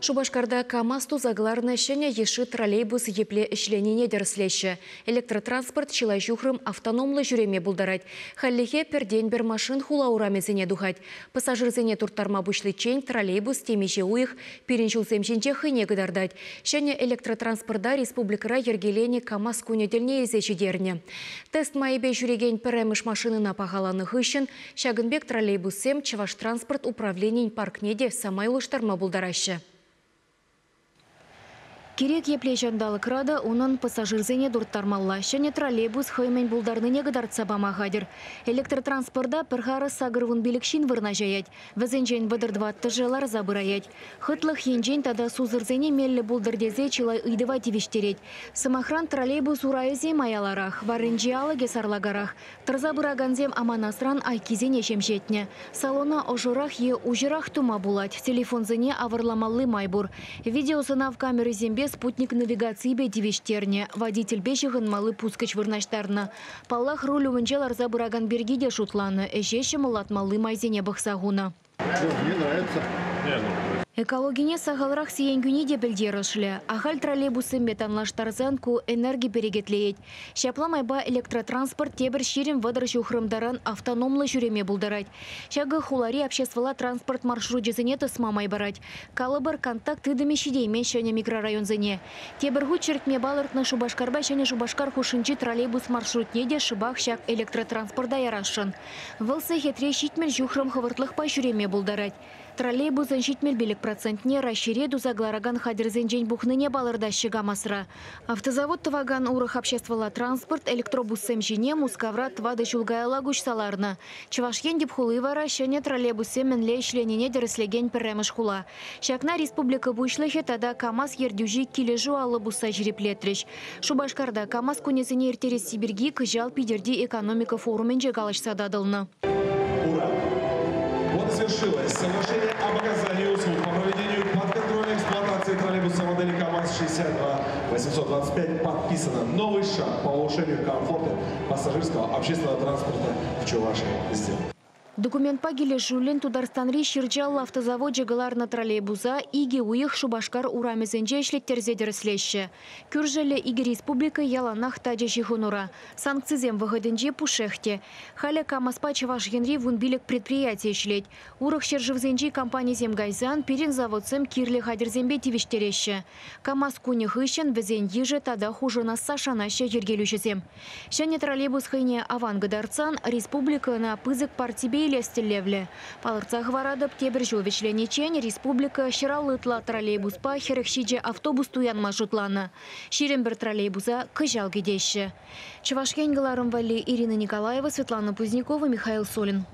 Шупашкарта КАМАЗ туса кӑларнӑ ҫӗнӗ йышши троллейбус епле ӗҫленине тӗрӗслеҫҫӗ. Электротранспорт чылай ҫухрӑм автономлӑ ҫӳреме пултарать. Хальлӗхе пӗртен-пӗр машин хула урамӗсене тухать. Пассажирсене турттарма пуҫличчен троллейбус темиҫе уйӑх пирӗн ҫулсем ҫинче хӑйне кӑтартать. Ҫӗнӗ электротранспорта республикӑра йӗркеленӗ КАМАЗ кунӗ тӗлне илсе ҫитернӗ. Тест майӗпе ҫӳрекен пӗрремӗш машинӑна пахаланӑ хыҫҫӑн ҫакӑн пек троллейбуссем Чӑваштранспорт управленийӗн паркне те самай улӑштарма пултараҫҫӗ. Кирек епле ҫанталӑкра та унӑн пассажирсене турттармалла. Ҫӗнӗ троллейбус хӑй мӗн пултарнине кӑтартса пама хатӗр. Электротранспорта пӗр харӑс 85 ҫын вырнаҫаять. Вӗсенчен 34-шӗ ларса пыраять. Хӑтлӑх енчен тата сусӑрсене меллӗ пултӑр тесе чылай ыйтӑва тивӗҫтерет. Сӑмахран, троллейбус урайӗсем аяларах, варринчи алӑкӗ сарлакарах. Тӑрса пыракансем аманасран айккисене ҫемҫетнӗ. Салона ӑшӑрах е уҫӑрах тума пулать. Телефонсене авӑрламалли май пур. Видеосӑнав камерисемпе спутник навигацийӗпе тивӗҫтернӗ. Водительпе ҫыхӑнмалли пускӑч вырнаҫтарнӑ. Паллах, руль умӗнче ларса пыракан пирки те шутланӑ. Ӗҫе ҫӑмӑллатмалли майсене пӑхса хунӑ. Мне нравится. Экологине сахалрах сиен кӳни те пӗлтерӗшлӗ. Ахаль троллейбуссемпе танлаштарсан ку энерги перекетлеет. Ҫапла майпа электротранспорт тепӗр 20-30 ҫухрӑм таран автономлӑ ҫӳреме пултарать. Ҫакӑ хулари обществӑлла транспорт маршручӗсене тӑсма май парать. Калӑпӑр, контакт тытӑмӗ ҫитеймен ҫӗнӗ микрорайонсене. Тепӗр хут чӗртме палӑртнӑ Шупашкарпа Ҫӗнӗ Шупашкар хушшинчи троллейбус маршрутне те шӑпах ҫак электротранспорта ярасшӑн. Вӑл сехетре 70 ҫухрӑм хӑвӑртлӑхпа ҫӳреме пултарать. Троллейбусӑн 75 процентне Раҫҫейре туса кӑларакан хатӗрсенчен пухнине палӑртаҫҫӗ КАМАЗра. Автозавод тӑвакан урӑх обществӑлла транспорт электробуссем ҫине Мускавра 4 ҫул каялла куҫса ларнӑ. Чӑваш Ен тӗп хули вара ҫӗнӗ троллейбуссем мӗнле ӗҫленине тӗрӗслекен пӗрремӗш хула. Ҫакна республика пуҫлӑхӗ тата КАМАЗ ертӳҫи килӗшӳ алӑ пусса ҫирӗплетрӗҫ. Шупашкарта КАМАЗ кунӗсене ирттересси пирки кӑҫал Питӗрти экономика форумӗнче калаҫса татӑлнӑ. Ура! Вот и свершилось. Соглашение об оказании услуг по проведению подконтрольной эксплуатации троллейбуса модели КАМАЗ-62-825 подписано. Новый шаг по улучшению комфорта пассажирского общественного транспорта в Чувашии сделан. Документпа килӗшӳллӗн Тутарстанри Ҫырчаллӑ автозавочӗ кӑларнӑ троллейбуса икӗ уйӑх Шупашкар урамӗсенче ӗҫлеттерсе тӗрӗслеҫҫӗ. Кӳршӗллӗ икӗ республика яланах тачӑ ҫыхӑнура. Санкцисем вӑхӑтӗнче пушшех те. Халӗ КАМАЗпа Чӑваш Енри 15 предприяти ӗҫлет. Урӑх ҫӗршывсенчи компанисем кайсан пирӗн заводсем кирлӗ хатӗрсемпе тивӗҫтереҫҫӗ. КАМАЗ кунӗ хыҫҫӑн вӗсен йышӗ тата хушӑнасса шанаҫҫӗ йӗркелӳҫӗсем. Ҫӗнӗ троллейбус хӑйне аван кӑтартсан республика ӑна пысӑк партипе илес тӗллевлӗ. Палӑртса хӑваратӑп, тепӗр ҫул вӗҫлениччен республика 150 ытла троллейбуспа 47 автобус туянма шутланӑ. 21 троллейбуса кӑҫал кӗтеҫҫӗ. Чӑваш Ен кӑларӑм валли Ирина Николаева, Светлана Пузнякова, Михаил Солин.